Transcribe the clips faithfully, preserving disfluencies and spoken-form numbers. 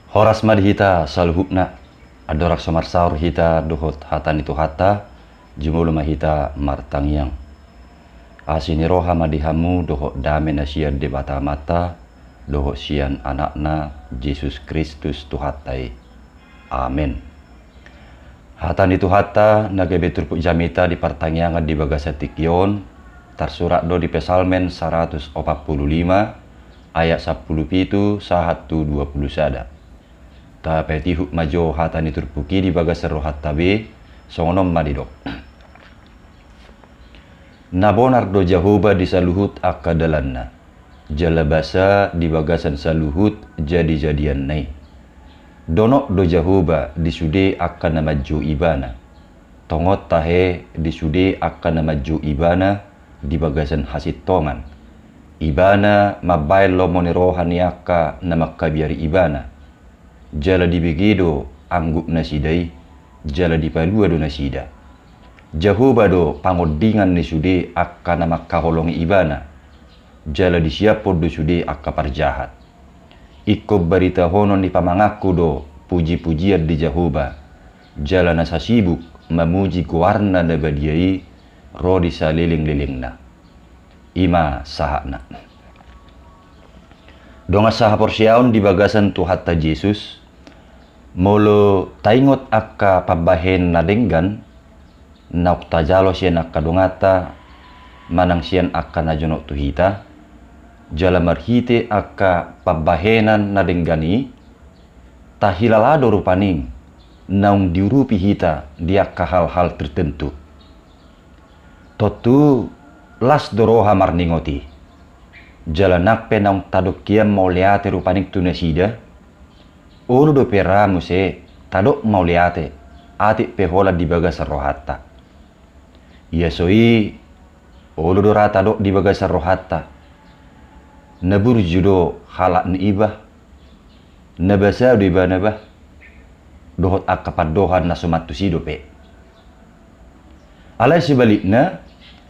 Horas ma di hita saluhutna. Andorang so marsaor hita dohot hata ni Tuhanta, jumolo ma hita martangiang. Asi ni roha ma di hamu dohot dame na sian Debata Amanta dohot sian Anakna Jesus Kristus Tuhanta i. Amen. Hata ni Tuhanta na gabe turpuk jamita di partangiangan di bagasan tingki on, tarsurat do di Psalmen saratus opat pulu lima, ayat sampulu pitu sahat tu dua pulu sada. Tapaihut ma jo hata ni turpuk i di bagasan rohanta be, songon on ma didok. Na bonar do Jahowa di saluhut angka dalanna, jala basa di bagasan saluhut jadijadianna i. Donok do Jahowa di sude angka na manjou Ibana. Tongon tahe di sude angka na manjou Ibana di bagasan hasintongan. Ibana mambahen lomo ni roha ni angka na mangkabiari Ibana. Jala dibege do angguk nasida i, jala dipalua do nasida. Jahowa do pangondingan ni sude angka na mangkaholongi Ibana, jala disiaphon do sude angka parjahat. Ingkon baritahonon ni pamanganku do pujipujian di Jahowa, jala na sasibuk mamuji goarna na badia i ro di salelenglelengna. I ma sahatna. Dongan sahaporseaon di bagasan Tuhanta Jesus, molo taingot angka pambahen na denggan naung tajalo sian angka donganta manang sian angka na jonok tu hita, jala marhite angka pambahenan na denggan i, tahilala do rupani naung diurupi hita di angka hal-hal tertentu. Tontu las do roha marningot i. Jala nang pe naung tadok hian mauliate rupani tu nasida, olo dope ra muse tadok mauliate, atik pe holan di bagasan rohanta. Ia so i, olo do ra tadok di bagasan rohanta. Na burju do halak ni i bah. Na basa do ibana bah. Dohot angka pandohan na so mantusi dope. Alai sebalikna,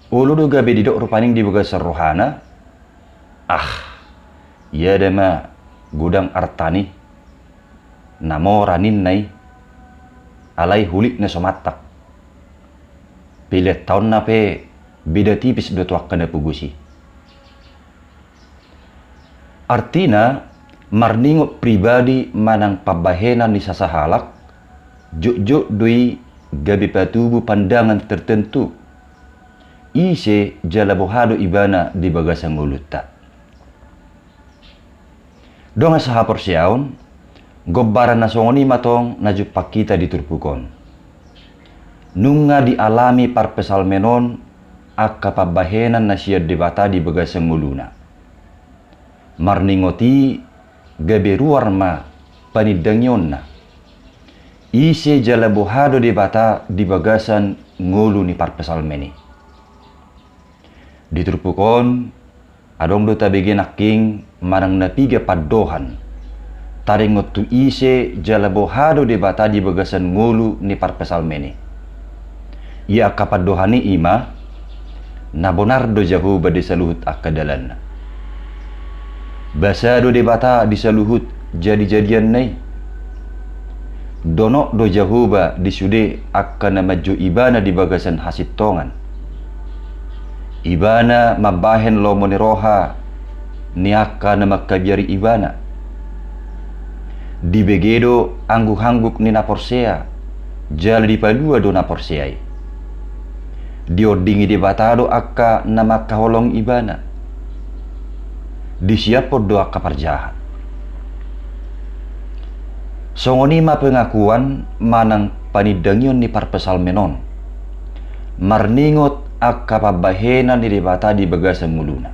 olo do gabe didok rupani di bagasan rohana, ah, ia da ma godang artani, na mora ninna i, alai hulitna so mantak. Pelean taonna pe beda tipis do tu angka na pogos i. Artina, marningot pribadi manang pambahenan ni sasahalak, jotjot do i gabe patubu pandangan tertentu. Ise jala boha do ibana di bagasan ngolunta. Dongan sahaporseaon, gombaran na songon i ma tong na jumpang hita di turpuk on. Nunga dialami parpsalmen on angka pambahenan na sian Debata di bagasan ngoluna. Marningot i gabe ruar ma panindangionna. Ise jala boha do Debata di bagasan ngolu ni parpsalmen i. Di turpuk on, adong do tabege nangkin manang na piga pandohan taringot tu ise jala boha do Debata di bagasan ngolu ni parpsalmen i. Ia angka pandohan i i ma, na bonar do Jahowa di saluhut angka dalanna. Basa do Debata di saluhut jadijadianna i. Donok do Jahowa di sude angka na manjou Ibana di bagasan hasintongan. Ibana mambahen lomo ni roha ni angka na mangkabiari Ibana. Dibege do anggukangguk ni na porsea, jala dipalua do na porsea i. Diondingi Debata do angka na mangkaholongi Ibana. Disiaphon do angka parjahat. Songon i ma pengakuan manang panindangion ni parpsalmen on. Marningot angka pambahenan ni Debata di bagasan ngoluna.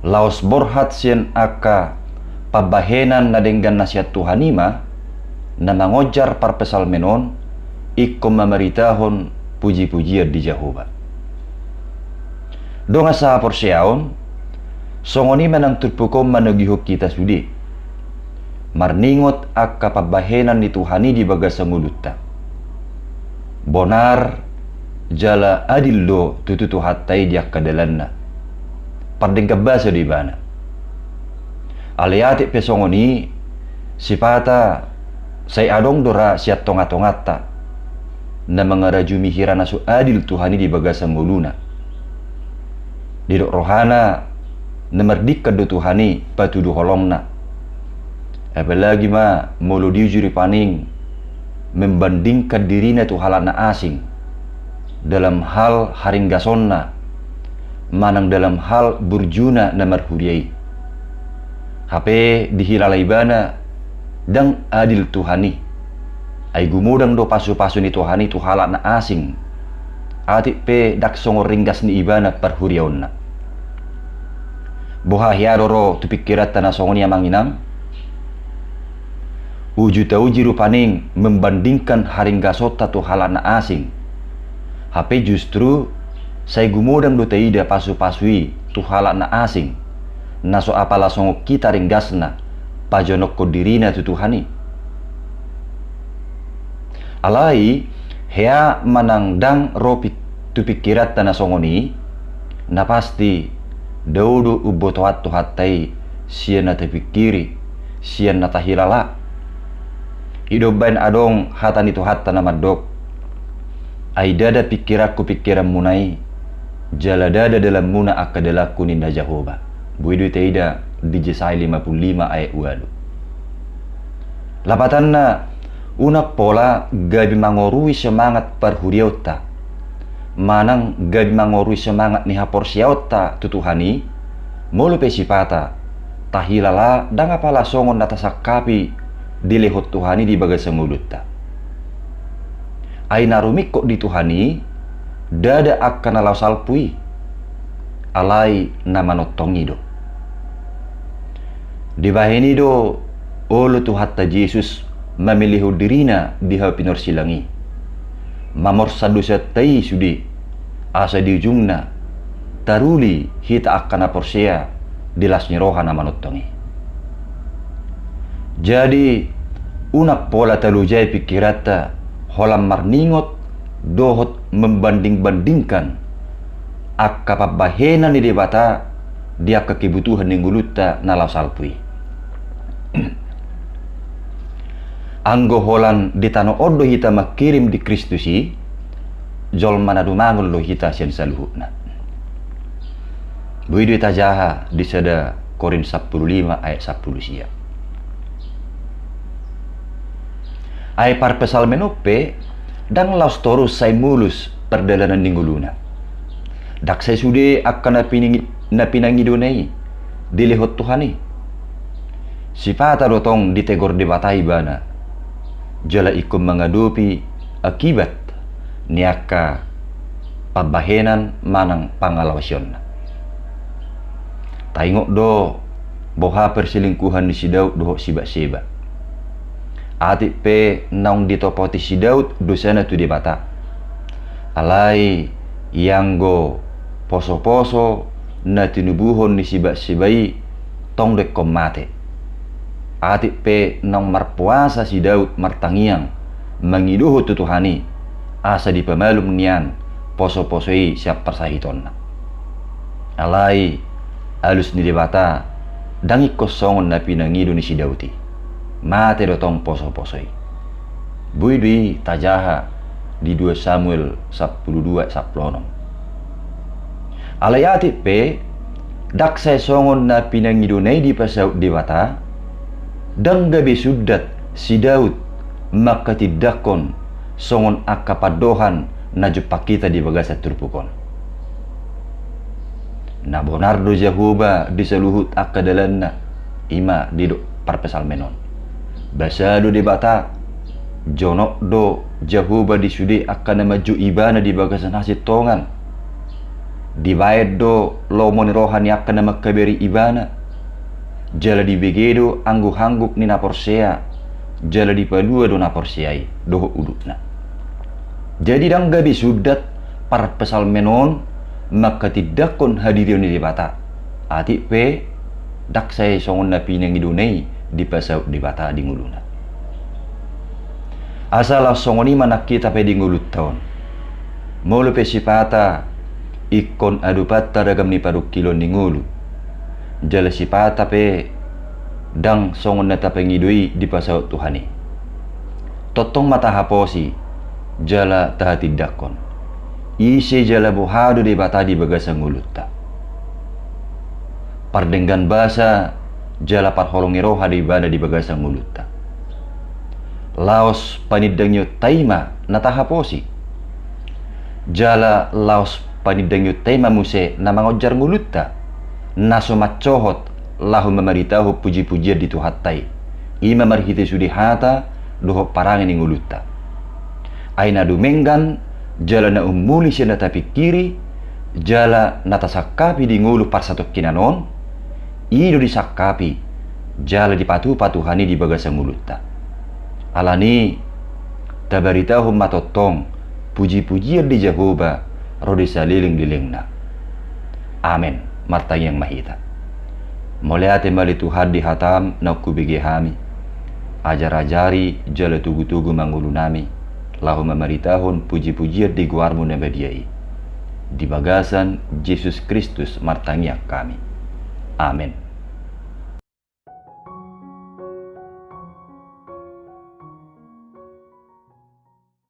Laos borhat sian angka pambahenan na denggan na sian Tuhan i ma, na mangonjar parpsalmen on, ingkon mamaritahon pujipujian di Jahowa. Dongan sahaporseaon, songon i ma nang turpuk on manogihon hita sude. Marningot angka pambahenan ni Tuhan i di bagasan ngolunta. Bonar, jala adil do tutu Tuhanta i di angka dalanna. Pardenggan basa do Ibana. Alai atik pe songon i, Sipata sai adong do ra sian tongatonganta na mangarajumi hira na so adil Tuhan i di bagasan ngoluna. Didok rohana na mardingkan do Tuhan i patudu holongna. Apalagi ma molo diuji rupani membandingkan dirina tu halak na asing dalam hal haringgasonna manang dalam hal burjuna na marhuria i. Hape dihilala ibana ndang adil Tuhan i. Ai gumodang do pasupasu ni Tuhan i tu halak na asing, atik pe ndang songon ringgas ni ibana parhuriaonna. Boha hea do ro tu pingkiranta na songon i, amang inang? Uju tauji rupani membandingkan haringgasonta tu halak na asing. Hape justru sai gumodang do taida pasupasu i tu halak na asing, na so apala songon hita ringgasna pajonokhon dirina tu Tuhan i. Alai hea manang ndang ro pik-, tu pingkiranta na songon i, na pasti dao do umbotoan Tuhanta i sian na tapingkiri, sian na tahilala. I do umbahen adong hata ni Tuhanta na mandok: Ai ndada pingkiranku pingkiranmuna i, jala ndada dalanmuna angka dalanku, ninna Jahowa. Boi do taida di Jesaya lima pulu lima ayat ualu. Lapatanna, unang pola gabe mangorui semangat parhuriaonta manang gabe mangorui semangat ni haporseaonta tu Tuhan i, molo pe sipata tahilala ndang apala songon na tasangkapi dilehon Tuhan i di bagasan ngolunta. Ai na rumingkot di Tuhan i ndada angka na laho salpu i, alai na manongtong i do. Dibahen i do olo Tuhanta Jesus mamelehon dirina di hau pinorsilang i, mamorsan dosanta i sude, asa di ujungna taruli hita angka na porsea di las ni roha na manongtong i. Jadi, unang pola talojai pingkiranta holan marningot dohot membanding-bandingkan angka pambahenan ni Debata di angka kebutuhan ni ngolunta na laho salpu i. Anggo holan di tano on do hita mangkirim di Kristus i, jolma na dumangol do hita sian saluhutna. Boi do i tajaha di sada Korint sampulu lima ayat sampulu sia. Ai parpsalmen on pe ndang laos torus sai mulus pardalanan ni ngoluna. Ndang sai sude angka na pinangi-, na pinangidona i dilehon Tuhan i. Sipata do tong ditegor Debata ibana, jala ingkon mangadopi akibat ni angka pambahenan manang pangalaosionna. Taingot do boha perselingkuhan ni si Daud dohot si Batseba. Atik pe naung ditopoti si Daud dosana tu Debata, alai ianggo posoposo na tinubuhon ni si Batseba i tong do ingkon mate. Atik pe naung marpuasa si Daud martangiang mangidohon tu Tuhan i, asa dipamalum nian posoposo i sian parsahitonna. Alai alus ni Debata ndang ingkon songon na pinangido ni si Daud i. Mate do tong posoposo i. Boi do i tajaha di dua Samuel sampulu dua sampulu onom. Alai atik pe, ndang sai songon na pinangidona i dipasaut Debata, ndang gabe sundat si Daud mangkatindangkon songon angka pandohan na jumpang hita di bagasan turpuk on. Na bonar do Jahowa di saluhut angka dalanna, i ma didok parpsalmen on. Basa do Debata, jonok do Jahowa di sude angka na manjou ibana di bagasan hasintongan. Dibaen do lomo ni roha ni angka na mangkabari ibana. Jala dibege do angguk-angguk ni na porsea, jala dipalua do na porsea i dohot udutna. Jadi ndang gabe sundat parpsalmen on mangkatindangkon hadirion ni Debata. Atik pe, ndang sai songon na pinangidona i dipasaut Debata di ngoluna. Asa laos songon i ma nang hita pe di ngolunta on. Molo pe sipata ingkon adopanta ragam ni parungkilon ni ngolu, jala sipata pe Ndang songon na tapangido i dipasaut Tuhan i. Tongtong ma tahaposi jala tahatindangkon. Ise jala boha do Debata di bagasan ngolunta. Pardenggan basa jala parholong ni roha do ibana di bagasan ngolunta. Laos panindangionta i ma na tahaposi. Jala laos panindangionta i ma muse na mangonjar ngolunta, na so mansohot laho mamaritahon puji-pujian di Tuhanta i. I ma marhite sude hata dohot parange ni ngolunta. Ai na dumenggan jala na ummuli sian na tapingkiri, jala na tasangkapi di ngolu parsatongkinan on, i do disangkapi jala dipatupa Tuhan i di bagasan ngolunta. Alani i, tabaritahon ma tongtong puji-pujian di Jahowa ro di saleleng-lelengna. Amen. Martangiang ma hita. Mauliate ma ale Tuhan di hatam naung hubege hami. Ajar-ajari jala togu-togu ma ngolunami laho mamaritahon puji-pujian di goarmu na badia i. Di bagasan Jesus Kristus martangiang hami. Amen.